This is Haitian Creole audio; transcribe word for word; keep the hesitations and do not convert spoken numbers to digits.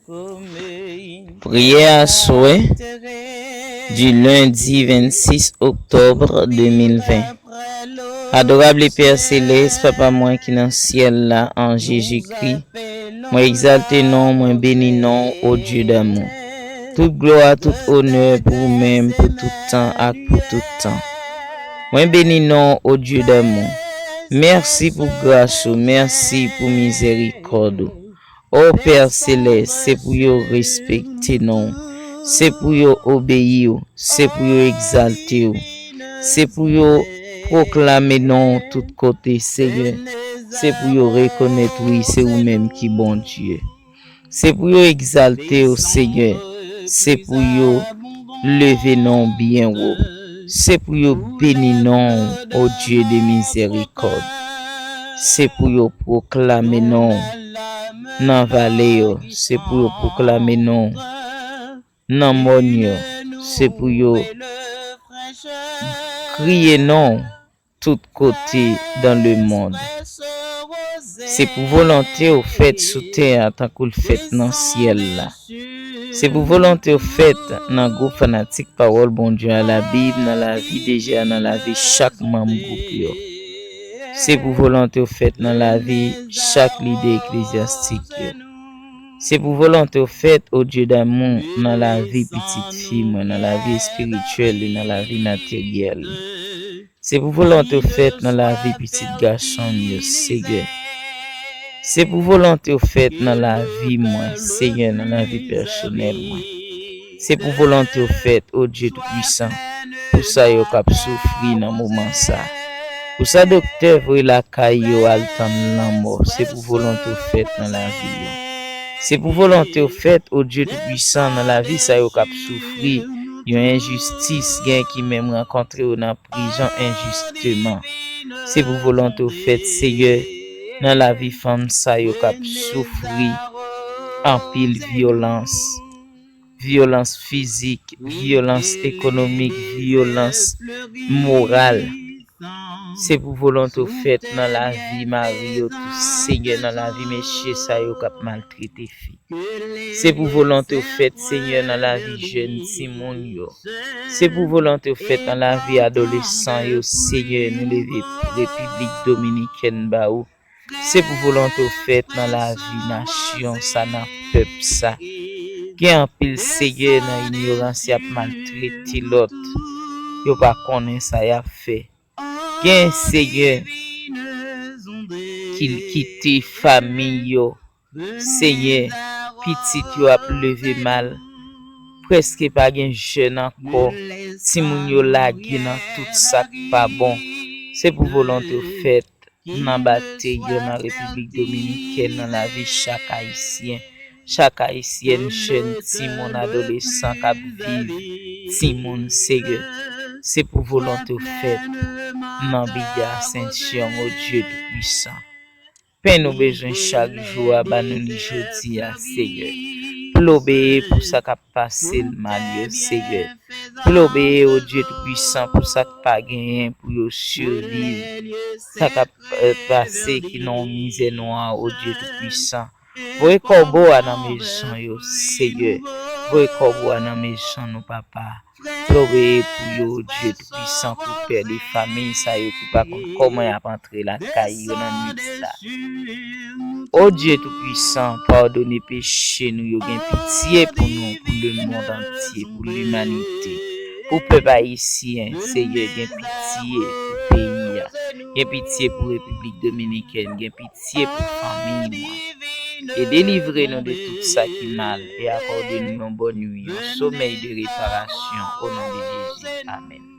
Priyè aswè, di lendi vennsis oktòb de mil ven. Adorable Père Céleste, Papa mwen ki nan syèl la, an Jezikri, mwen egzalte non w, mwen beni non w, o Dye damou. Tout glwa, tout onè pou ou menm, pou tout tan ak pou tout tan. Mwen beni non w, o Dye damou. Mèsi pou gras ou, mèsi pou mizèrikòd ou. O Pè Selès, se pou yo respekte non w, se pou yo obeyi w, se pou yo egzalte w, se pou yo pwoklame non w tout kote, Senyè, se pou yo rekonèt, wi, se ou menm ki Bondye. Se pou yo egzalte w, Senyè, se pou yo leve non w byen wo. Se pou yo beni non w, o Dye de mizèrikòd. Se pou yo pwoklame non w nan vale yo. Se pou yo pwoklame non w nan mòn yo. Se pou yo kriye non w tout kote dans le monde. Se pou volonte w fèt sou tè a tankou l fèt nan syèl la. Se pou volonte w fèt nan gwoup fanatik Pawòl Bondye a, Labib, nan lavi D G a, nan lavi chak manm gwoup yo. Se pou volonte w fèt nan lavi chak lidè eklezyastik yo. Se pou volonte w fèt, o Dye damou, nan lavi pitit fi mwen, nan lavi espirityèl li, nan lavi materyèl li. Se pou volonte w fèt nan lavi pitit gason m yo, Senyè. Se pou volonte w fèt nan lavi mwen, Senyè, nan lavi pèsonèl mwen. Se pou volonte w fèt, o Dye Toupisan, pou sa yo k ap soufri nan moman sa. Pou sa doktè voye lakay yo al tann lanmò, se pou volonte w fèt nan lavi yo. Se pou volonte w fèt, o Dye Toupisan, nan lavi sa yo k ap soufri yon enjistis, gen ki menm rankontre yo nan prizon enjisteman. Se pou volonte w fèt, Senyè, nan lavi fanm sa yo k ap soufri anpil vyolans, vyolans fizik, vyolans ekonomik, vyolans moral. Se pou volonte w fèt nan lavi mari yo tou, Senyè, nan lavi mesye sa yo k ap maltrete fi. Se pou volonte w fèt, Senyè, nan lavi jèn timoun yo. Se pou volonte w fèt nan lavi adolesan yo, Senyè, nou leve Repiblik Dominikèn ba ou. Se pou volonte w fèt nan lavi nasyon sa, nan pèp sa. Gen anpil, Senyè, nan inyorans, y ap maltrete lòt. Yo pa konnen sa y ap fè. Gen, Senyè, ki kite fanmi yo. Senyè, pitit yo ap leve mal. Prèske pa gen jèn ankò. Timoun yo lage nan tout sa k pa bon. Se pou volonte w fèt nan batey yo nan Repiblik Dominikèn, nan lavi chak Ayisyen, chak Ayisyèn, jèn, timoun, adolesan k ap viv timoun, Senyè. Se pou volonte w fèt nan bidye Asansyon, o Dye Toupisan. Pen nou bezwen chak jou a, ba nou li jodi a, Senyè. Plobe pou sa k ap pase l mal yo, Senyè. Plobe, o Dye Toupisan, pou sa k pa genyen pou yo siviv. Sa k ap, eh, pase ki nan yon mizè nwa, o Dye Toupisan. Voye kòbo a nan mezon yo, Senyè. Voye kòbo a nan mezon nou, Papa. Plobe pou yo, o Dye Toupisan, pou pè de fanmi sa yo ki pa konn kòman y ap antre lakay yo nan nwit sa. O Dye Toupisan, padone peche nou yo, gen pitye pou nou, pou lemonn antye, pou limanite, pou pèp ayisyen, Senyè, gen pitye pou peyi a, gen pitye pou Repiblik Dominikèn, gen pitye pou fanmi mwen. E delivre nou de tout sa ki mal, e akòde nou yon bòn nwi, yon somèy de reparasyon, o non de Jezi. Amèn.